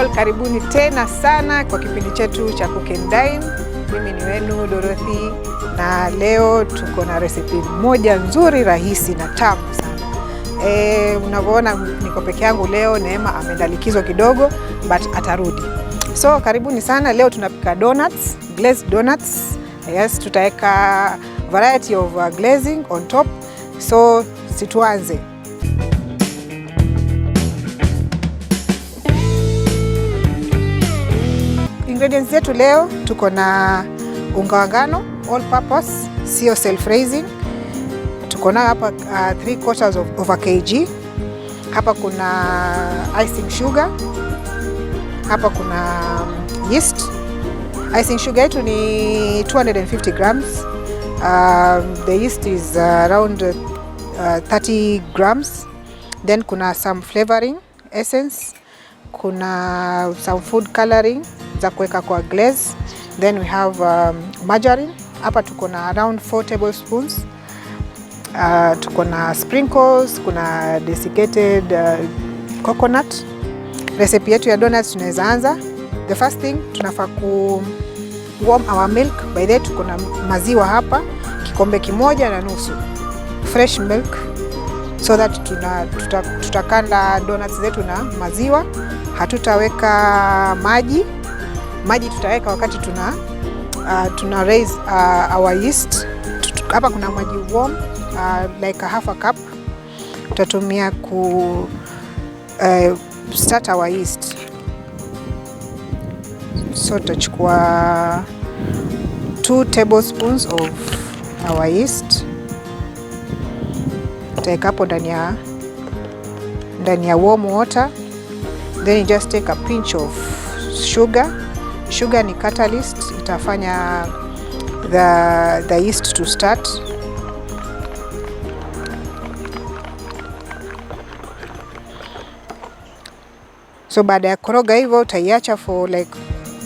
People, karibuni tena sana kwa kipindi chetu cha Cook and Dine. Mimi ni wenu Dorothy na leo tuko na recipe moja nzuri, rahisi na tamu sana. Unavyoona niko peke yangu leo, Neema ameenda likizo kidogo but atarudi. So karibuni sana. Leo tunapika donuts, glazed donuts. Yes, tutaweka variety of glazing on top. So situanze. Ingredients zetu leo tuko na unga wa ngano all purpose, sio self raising. Tuko nayo hapa 3/4 of a kg. Hapa kuna icing sugar, hapa kuna yeast. Icing sugar yetu ni 250 grams. The yeast is around 30 grams. Then kuna some flavoring essence, kuna some food coloring za kuweka kwa glaze. Then we have margarine. Hapa tuko na around 4 tablespoons. Tuko na sprinkles, kuna desiccated coconut. Recipe yetu ya donuts tunaweza anza. The first thing tunafaa ku warm our milk. By the way, tuko na maziwa hapa kikombe 1.5, fresh milk, so that tutakanda donuts zetu na maziwa. Hatutaweka maji. Maji tutaweka wakati tuna raise our yeast. Hapa kuna maji warm, like a half a cup tutatumia ku start our yeast. So tutachukua 2 tablespoons of our yeast, tutaweka hapo ndani ya warm water. Then you just take a pinch of sugar. Sugar ni catalyst, itafanya the yeast to start. So baada ya koroga hivyo utaiacha for like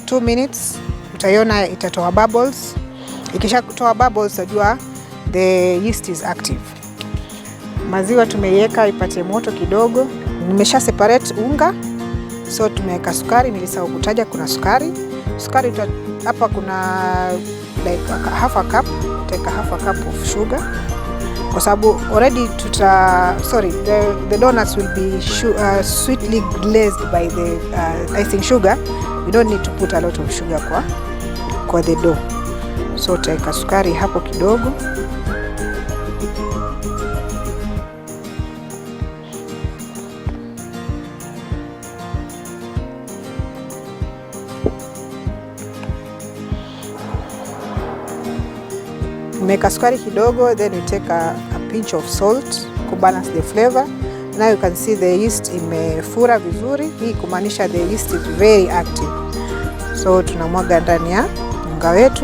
2 minutes, utaiona itatoa bubbles. Ikisha kutoa bubbles utajua the yeast is active. Maziwa tumeiweka ipate moto kidogo. Nimesha separate unga, so tumeweka sukari. Nilisahau kutaja kuna sukari. Sukari hapa kuna like half a cup, take half a cup of sugar kwa sababu already tuta sorry the donuts will be sweetly glazed by the icing sugar. We don't need to put a lot of sugar kwa the dough. So utaweka sukari hapo kidogo. Nimeweka sukari kidogo, then we take a pinch of salt to balance the flavor. Now you can see the yeast imefura vizuri. Hii kumaanisha the yeast is very active. So tunamwaga ndani ya unga wetu.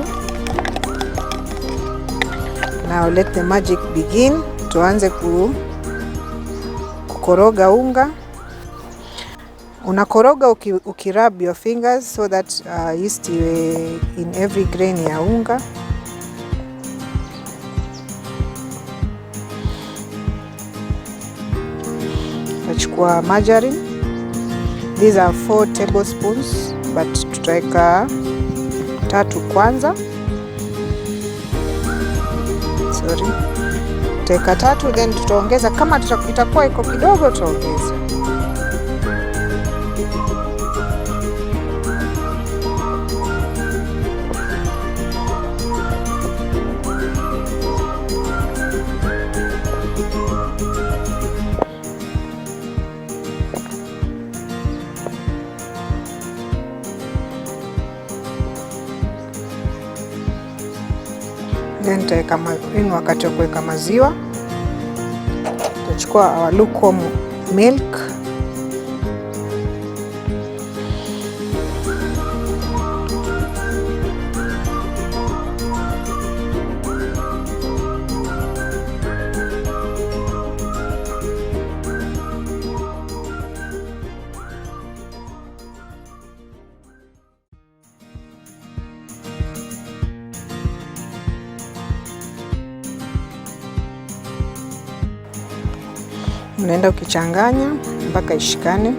Now let the magic begin. Tuanze kukoroga unga. Unakoroga ukirub your fingers so that yeast iwe in every grain ya unga. Tutachukua margarine. These are 4 tablespoons, but tutaweka 3 kwanza. Sorry. Tutaweka 3, then tutaongeza kama itakuwa iko kidogo tutaongeza. Then tutaweka ni wakati wa kuweka maziwa. Tutachukua our lukewarm milk. Unaenda ukichanganya mpaka ishikane.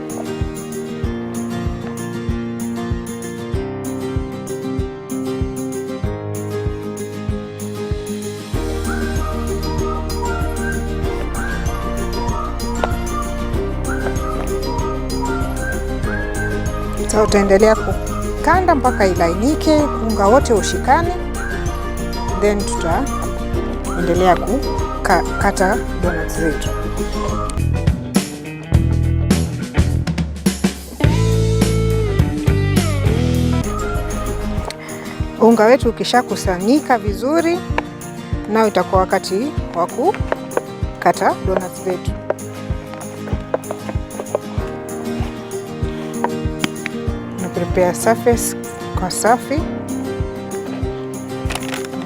So utaendelea kukanda mpaka ilainike, unga wote ushikane, then tutaendelea kukata donuts zetu. Unga wetu ukishakusanyika vizuri, nao itakuwa wakati wa kukata donuts zetu. Na prepare surface kwa safi.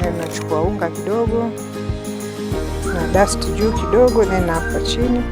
Then nachukua unga kidogo na dust juu kidogo, then hapa chini.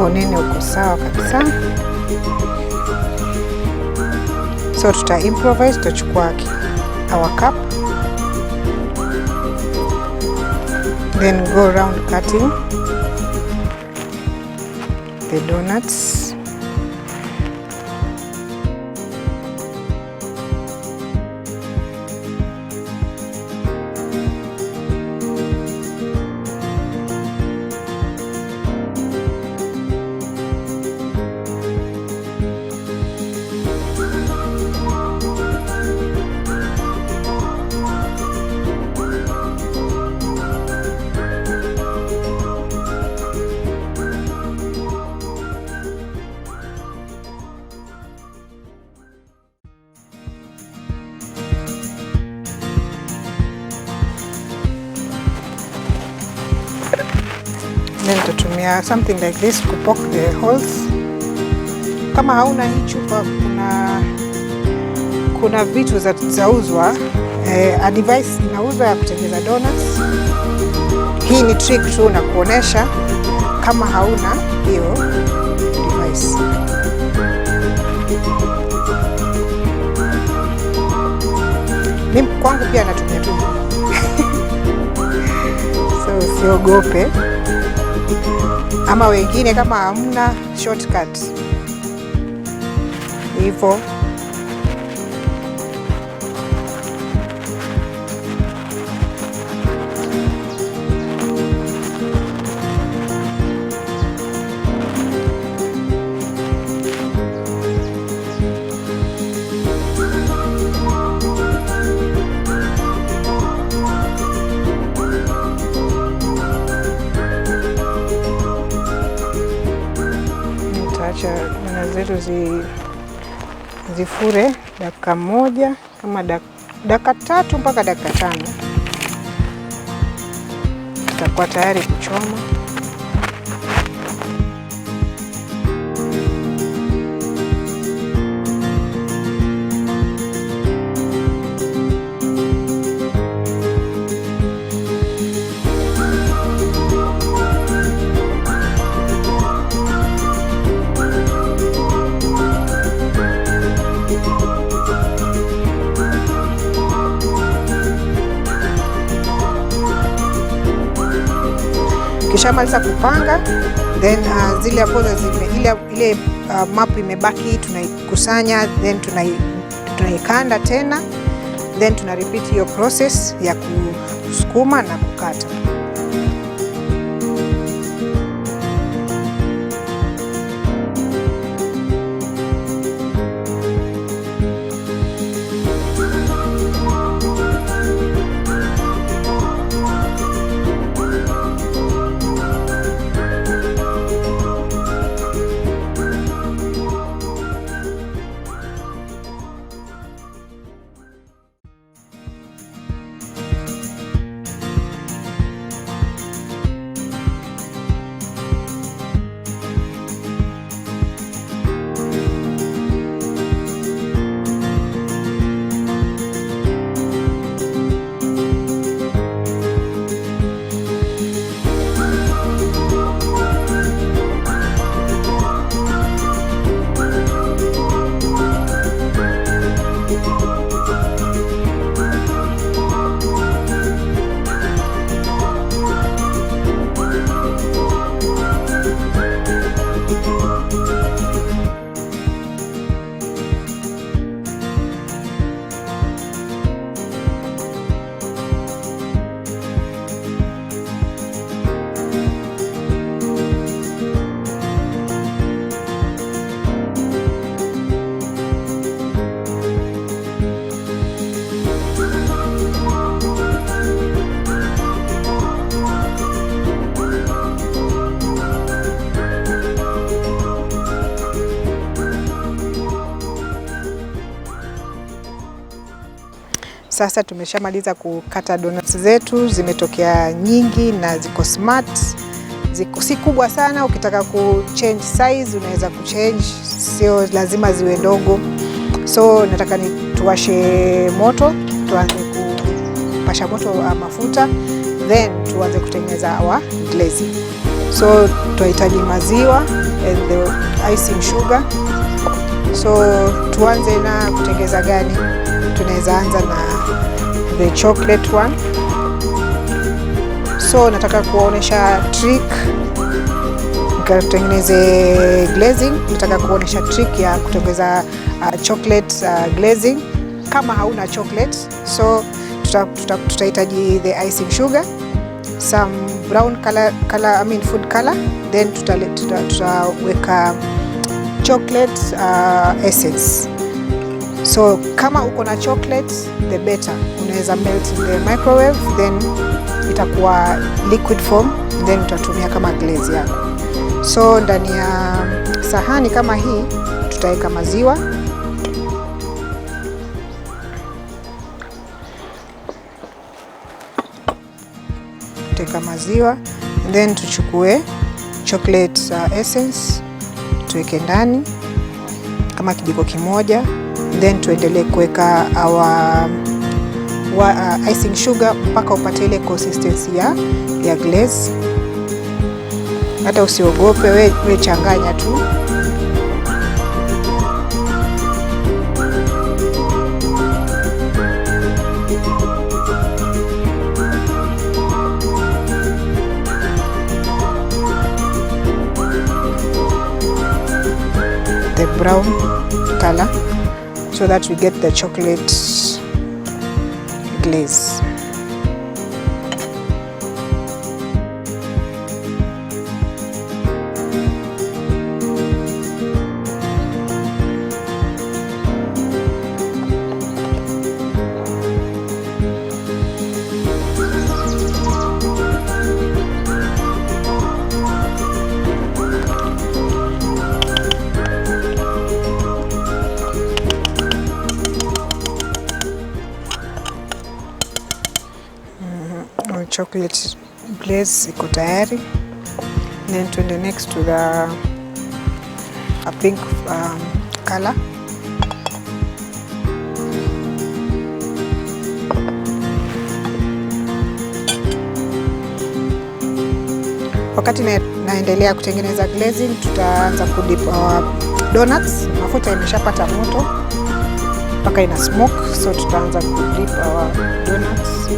Unene uko sawa kabisa. So tuta improvise, tutachukua our cup, then go round cutting the donuts. Then tutatumia something like this ku poke the holes. Kama hauna hii chupa, kuna vitu zauzwa, a device inauzwa ya kutengeza donuts. Hii ni trick tu na kuonesha kama hauna hiyo device. Mimi kwangu pia natumia tu, so usiogope, ama wengine kama hamna shortcut hivyo. Nitaacha dona zetu zifure dakika 1 kama dakika 3 mpaka dakika 5, tutakuwa tayari kuchoma. Kishamaliza kupanga, then zile ambazo ile map imebaki tunaikusanya, then tunaikanda tena, then tuna repeat hiyo process ya kusukuma na kukata. Sasa tumeshamaliza kukata donuts zetu, zimetokea nyingi na ziko smart, ziko si kubwa sana. Ukitaka ku change size unaweza kuchange, sio lazima ziwe ndogo. So nataka ni tuwashe moto, tuanze kupasha moto mafuta, then tuanze kutengeneza our glazing. So tunahitaji maziwa and the icing sugar. So tuanze na kutengeza gani? Tunaweza anza na the chocolate one. So nataka kuwaonyesha trick nikatengeneze glazing. Nataka kuonyesha trick ya kutengeza chocolate glazing kama hauna chocolate. So tutahitaji the icing sugar, some brown color, I mean food color, then tutaweka chocolate essence. So kama uko na chocolate, the better, unaweza melt in the microwave, then itakuwa liquid form, then utatumia kama glaze yako. So ndani ya sahani kama hii tutaweka maziwa, tutaweka maziwa and then tuchukue chocolate essence tuweke ndani kama kijiko kimoja, then tuendelee kuweka our icing sugar mpaka upate ile consistency ya glaze. Hata usiogope, we changanya tu. The brown color so that we get the chocolate glaze. Our chocolate glaze iko tayari. Then tuende next to the a pink color. Wakati naendelea kutengeneza glazing, tutaanza kudip our donuts. Mafuta imeshapata moto mpaka ina smoke, so tutaanza kudip our donuts.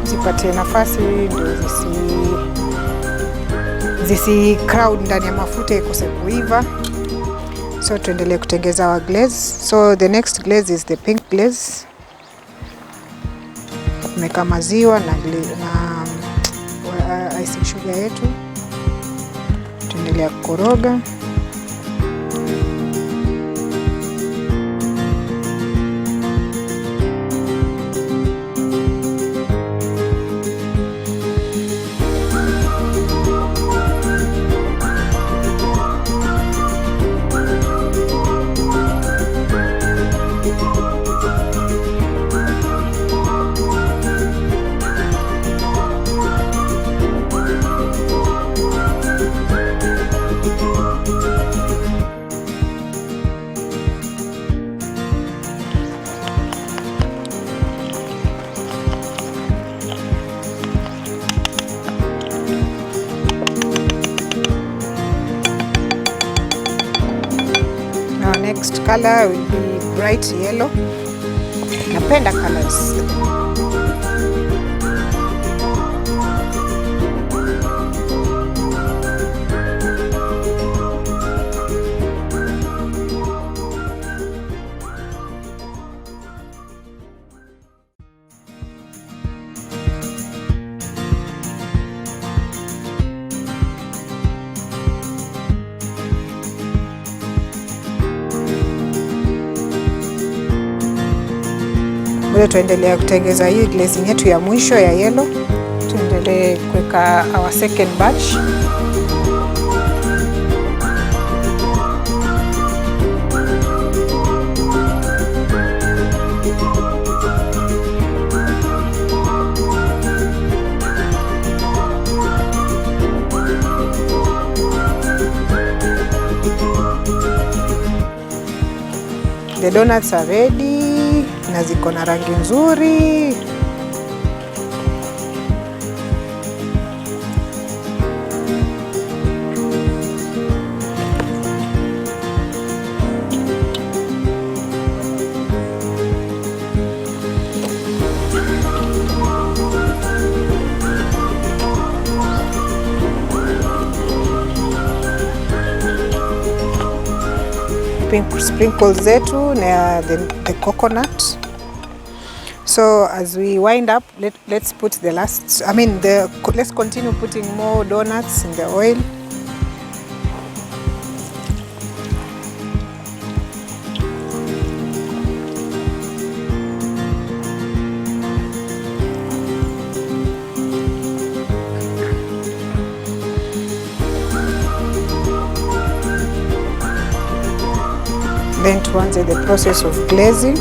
Zipatie nafasi ndio zisi crowd ndani ya mafuta ikose kuiva. So tuendelee kutengeza our glaze. So the next glaze is the pink glaze. Tumeweka maziwa na icing sugar yetu, tuendelea kukoroga. Our next color will be bright yellow. Napenda colors. Bado tuendelea kutengeza hii glazing yetu ya mwisho ya yellow. Tuendelee kuweka our second batch. The donuts are ready na ziko na rangi nzuri. Sprinkles zetu na the coconut. So as we wind up, let's put the last, I mean, the, let's continue putting more donuts in the oil. Then tuanze the process of glazing.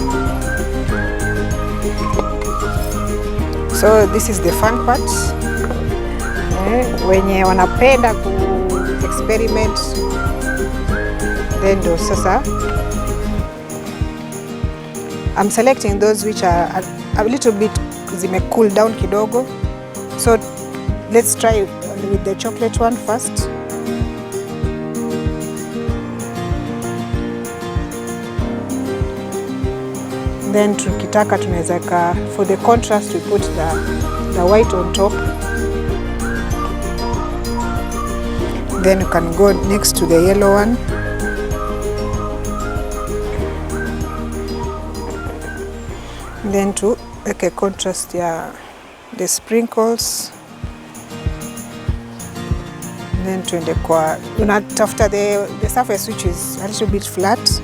So this is the fun part. Wenye wanapenda ku experiment, then ndo sasa I'm selecting those which are a little bit zime cool down kidogo. So let's try with the chocolate one first. Then tukitaka tunaweza ka, for the contrast we put the white on top. Then you can go next to the yellow one. Then to make a contrast ya the sprinkles. Then tuende kwa, unatafuta the surface which is a little bit flat.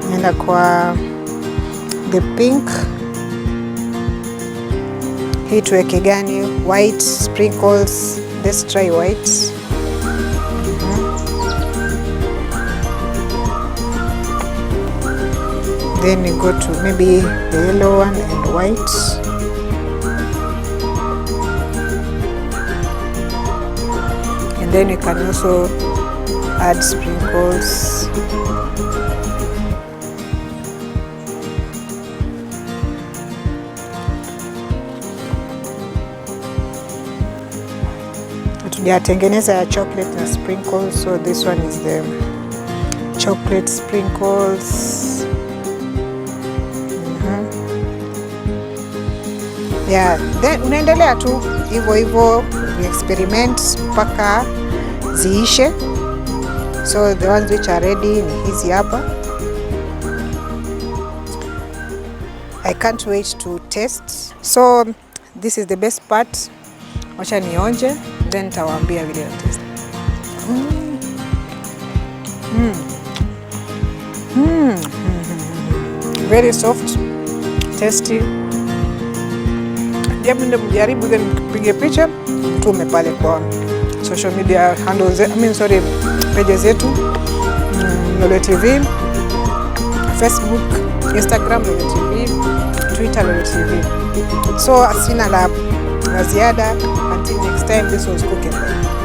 Nenda kwa the pink. Hii tuweke gani? White sprinkles. Let's try white. Then we go to maybe the yellow one and white. And then you can also add sprinkles. Hatujatengeneza ya chocolate na sprinkles, so this one is the chocolate sprinkles. Yeah, then unaendelea tu hivyo hivyo experiment mpaka ziishe. So the ones which are ready ni hizi hapa. I can't wait to taste. So this is the best part. Wacha nionje, then nitawaambia vile na taste. Very soft, tasty. Jaribu, mjaribu, then mpige picha mtume pale kwa social media handles, I mean sorry, pages zetu, Lolwe TV, Facebook, Instagram Lolwe TV, Twitter Lolwe TV. So sina la ziada. Until next time, this was Cook and Vibe.